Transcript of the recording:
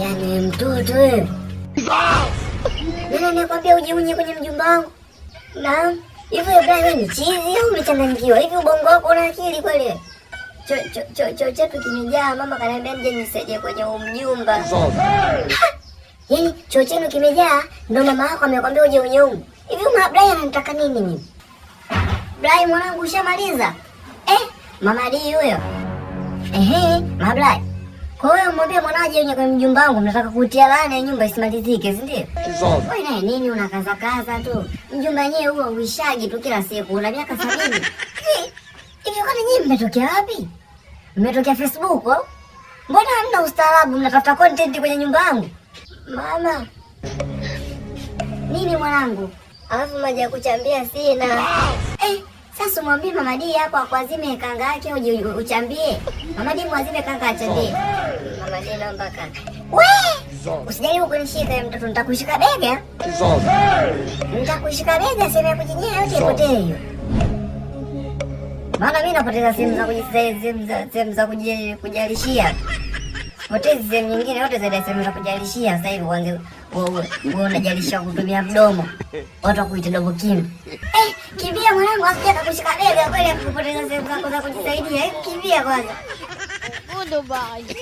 Yaani wewe mtoto wewe. Nani anakuambia ujiunye kwenye mjumba wangu? Naam. Hivi wewe Brian, wewe ni chizi au umechanganyikiwa? Hivi ubongo wako una akili kweli? Choo cho cho cho chetu kimejaa, mama kaniambia nje nisaidie kwenye huu mjumba. Yaani choo chenu kimejaa, ndo mama yako amekwambia uje unye humu. Hivi mama Brian anataka nini mimi? Brian mwanangu, ushamaliza? Eh, mama D huyo. Ehe, mama Brian. Kwa hiyo mwambie mwanao aje unye kwenye mjumba wangu, mnataka kutia laana ya nyumba isimalizike, si ndio? Wewe naye nini unakaza kaza tu? Mjumba yenyewe huo uishaji tu kila siku, una miaka 70. Hivi hivi kwani nyinyi mmetokea wapi? Mmetokea Facebook au? Mbona hamna ustaarabu, mnatafuta content kwenye nyumba yangu? Mama. Nini mwanangu? Alafu maji ya kuchambia sina. Eh, sasa mwambie Mama D hapo akuazime kanga yake uje uchambie. Mama D mwazime kanga achambie. Mama D, naomba kanga. We! Usijaribu kunishika ya mtoto, nitakushika bega. Nitakushika bega, sehemu ya kujinyea yote ipotee hiyo. Maana mimi napoteza sehemu za sehemu za kujalishia. Sipotezi sehemu nyingine yote zaidi ya sehemu za kujalishia. Sasa hivi uanze wewe unajalisha kutumia mdomo. Watu wakuita dogo kim. Eh, kimbia mwanangu, asije akakushika bega kweli akupoteza sehemu zako za kujisaidia. Eh, kimbia kwanza. Goodbye.